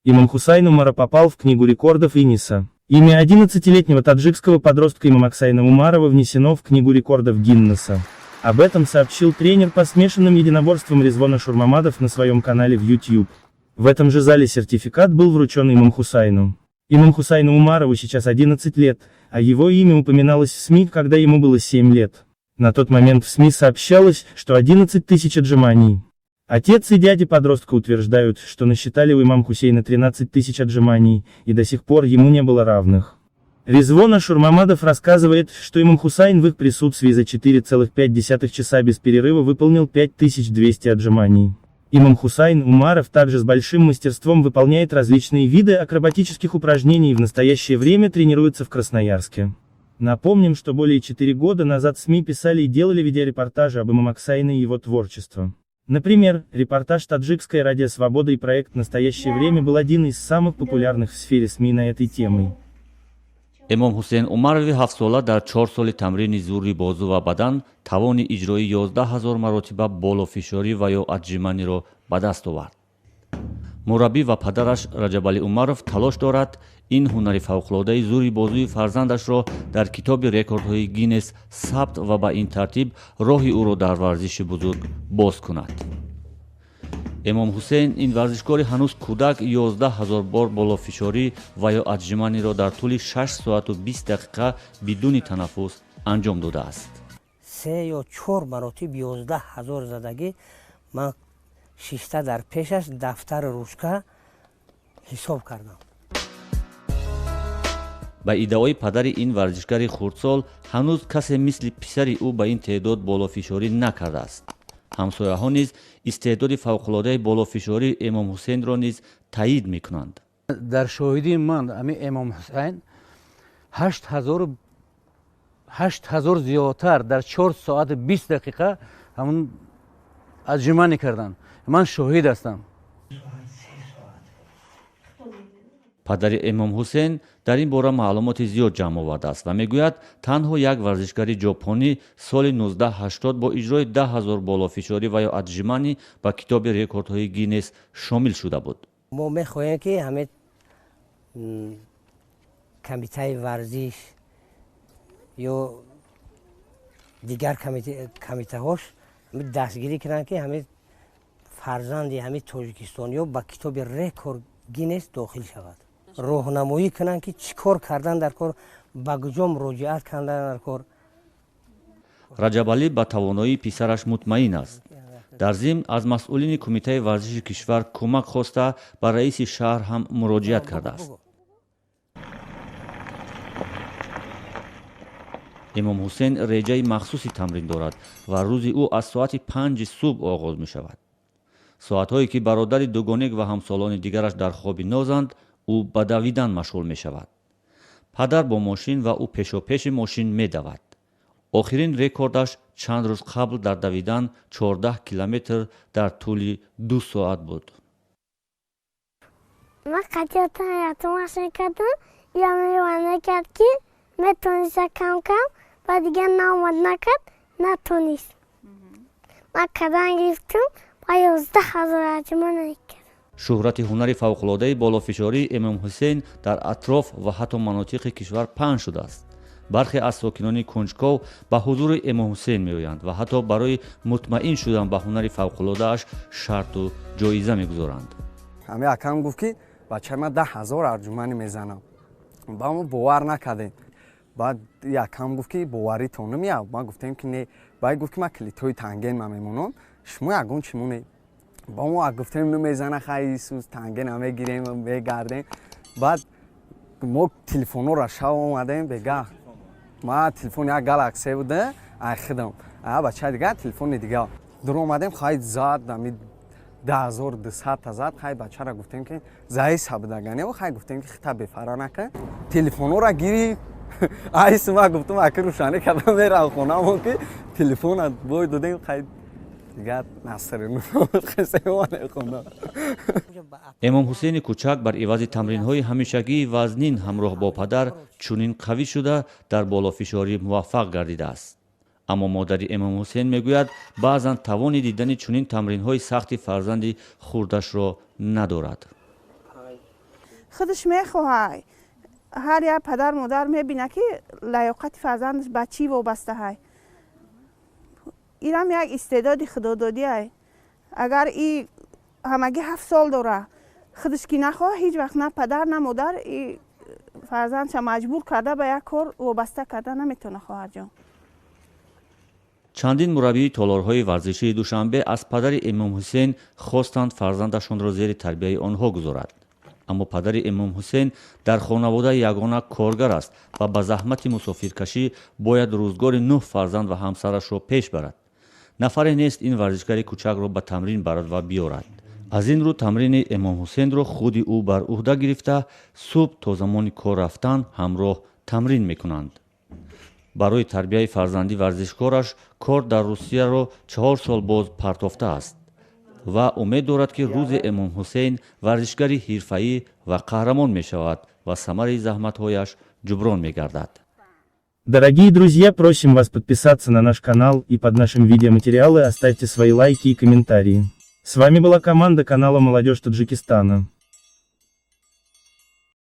Имомхусайн Умаров попал в Книгу рекордов Гиннесса. Имя 11-летнего таджикского подростка Имомхусайна Умарова внесено в Книгу рекордов Гиннесса. Об этом сообщил тренер по смешанным единоборствам Резвон Ашурмамадов на своем канале в YouTube. В этом же зале сертификат был вручен Имомхусайну. Имомхусайну Умарову сейчас 11 лет, а его имя упоминалось в СМИ, когда ему было 7 лет. На тот момент в СМИ сообщалось, что 11 тысяч отжиманий. Отец и дяди подростка утверждают, что насчитали у Имам Хусейна 13 тысяч отжиманий, и до сих пор ему не было равных. Резвон Ашурмамадов рассказывает, что Имам Хусайн в их присутствии за 4,5 часа без перерыва выполнил 5200 отжиманий. Имам Хусайн Умаров также с большим мастерством выполняет различные виды акробатических упражнений и в настоящее время тренируется в Красноярске. Напомним, что более 4 года назад СМИ писали и делали видеорепортажи об Имам Хусайне и его творчестве. Например, репортаж «Таджикское радио Свобода» и проект «Настоящее время» был один из самых популярных в сфере СМИ на этой темой. Эмом Ҳусейн Умарови 7-сола дар 4 соли тамрини зӯри бозу ва бадан тавони иҷрои 11 000 маротиба болофишорӣ ва ё отжиманиро ба даст овард. Мураббӣ ва падараш Раҷабалӣ Умаров талош дорад ин ҳунари фавқулодаи зӯри бозуи фарзандашро дар китоби рекордҳои Гиннес сабт ва ба ин тартиб роҳи ӯро дар варзиши бузург боз кунад. Эмом Ҳусейн, ин варзишкори ҳанӯз кӯдак, 11 000 бор болофишорӣ ва ё отжиманиро дар тӯли 6 соату 20 дақиқа бидуни танаффус анҷом додааст. Се ё чор маротиб 11 000 задагӣ. Ман шишта дар пешаш дафтару ручка ҳисоб кардам. Ба иддаои падари ин варзишгари хурдсол, ҳанӯз касе мисли писари ӯ ба ин теъдод болофишорӣ накардааст. Ҳамсояҳо низ истеъдоди фавқулодаи болофишории Эмом Ҳусейнро низ таъид мекунанд. Дар шоҳидии ман ами Эмом Ҳусайн 8000 зиёдтар дар 4 соату 20 дақиқа ҳамун отжимание карданд. Ман шоҳид ҳастам. Падари Эмом Ҳусейн дар ин бора маълумоти зиёд ҷамъ овардааст ва мегӯяд, танҳо як варзишгари ҷопонӣ соли 1980 бо иҷрои 10 000 болофишорӣ ва ё отжимание ба китоби рекордҳои Гиннес шомил шуда буд. Мо мехоҳем, ки ҳамин комитаи варзиш ё дигар комитаҳош дастгирӣ кунанд, ки ҳамин фарзанди ҳамин тоҷикистониё ба китоби рекорд Гиннес дохил шавад, роҳнамоӣ кунанд, ки чӣ кор кардан дар кор, ба куҷо муроҷиат кардан дар кор. Раҷабалӣ ба тавоноии писараш мутмаин аст. Дар зимн аз масъулини кумитаи варзиши кишвар кӯмак хоста, ба раиси шаҳр ҳам муроҷиат кардааст. Имом Ҳусейн реҷаи махсуси тамрин дорад ва рӯзи ӯ аз соати 5-и субҳ оғоз мешавад. Соатҳое ки бародари дугоник ва ҳамсолони дигараш дар хоби нозанд, ӯ ба давидан машғул мешавад. Падар бо мошин ва ӯ пешопеши мошин медавад. Охирин рекордаш чанд рӯз қабл дар давидан 14 километр дар тӯли 2 соат буд. Ман қатиятон кардам, я кард, ки метониста кам-кам, ба дигар наомад, накард, натонист. Ман кардан гирифтам ба 11 000 отжимание кардам. Шӯҳрати ҳунари фавқулодаи болофишории Эмом Ҳусейн дар атроф ва ҳатто манотиқи кишвар паҳн шудааст. Бархе аз сокинони кунҷков ба ҳузури Эмом Ҳусейн меоянд ва ҳатто барои мутмаин шудан ба ҳунари фавқулодааш шарту ҷоиза мегузоранд. Ҳами акам гуфт, ки бачаи ман 10 000 отжимание мезанам. Ба мо бовар накардем. Баъд якам гуфт, ки боваритон намеяв. Ма гуфтем, ки не. Баъд гуфт, ки ман калидҳои танген ма мемонам, шумо ягон чӣ монед. Ба мо гуфтем, намезана, хай Исус, танген мегирем, мегардем. Баъд мо телефонҳоро шав омадем бега. Ма телефон як Галакси буда, ай хидам, а бачаи дигар телефони дигар дур омадем. Хай, зад, ами 10 200-та зад. Хай, бачара гуфтем, ки заиса будагане. Хай, гуфтем, ки хита бефара накун, телефонҳоро гири. Айс ма гуфтам, аки рӯшанӣ кардам, мерам хонамон, ки телефона бой додем. Хай, дигар насрхона. Эмом Ҳусейни кӯчак бар ивази тамринҳои ҳамешагии вазнин ҳамроҳ бо падар чунин қавӣ шуда, дар болофишорӣ муваффақ гардидааст. Аммо модари Эмом Ҳусейн мегӯяд, баъзан тавони дидани чунин тамринҳои сахти фарзанди хурдашро надорад. Худаш мехоҳад. Ҳар як падар модар мебина, ки лаёқати фарзандаш ба чӣ вобастаҳай. Инам як истеъдоди худододиай. Агар и ҳамагӣ 7 сол дора, худаш ки нахоҳа, ҳеҷ вақт на падар, на модар и фарзандша маҷбур карда, ба як кор вобаста карда наметавона, хоҳарҷон. Чандин мураббии толорҳои варзишии Душанбе аз падари Эмомҳусейн хостанд, фарзандашонро зери тарбияи онҳо гузорад, аммо падари Эмомҳусейн дар хонавода ягона коргар аст ва ба заҳмати мусофиркашӣ бояд рӯзгори нӯҳ фарзанд ва ҳамсарашро пеш барад. Нафаре нест, ин варзишгари кӯчакро ба тамрин барад ва биёрад. Аз ин рӯ тамрини Эмомҳусейнро худи ӯ бар ӯҳда гирифта, субҳ то замони кор рафтан ҳамроҳ тамрин мекунанд. Барои тарбияи фарзанди варзишкораш кор дар Русияро 4 сол боз партофтааст ва умед дорад, ки рӯзе Эмомҳусейн варзишгари ҳирфаӣ ва қаҳрамон мешавад ва самари заҳматҳояш ҷуброн мегардад. Дорогие друзья, просим вас подписаться на наш канал и под нашим видеоматериалы оставьте свои лайки и комментарии. С вами была команда канала «Молодежь Таджикистана».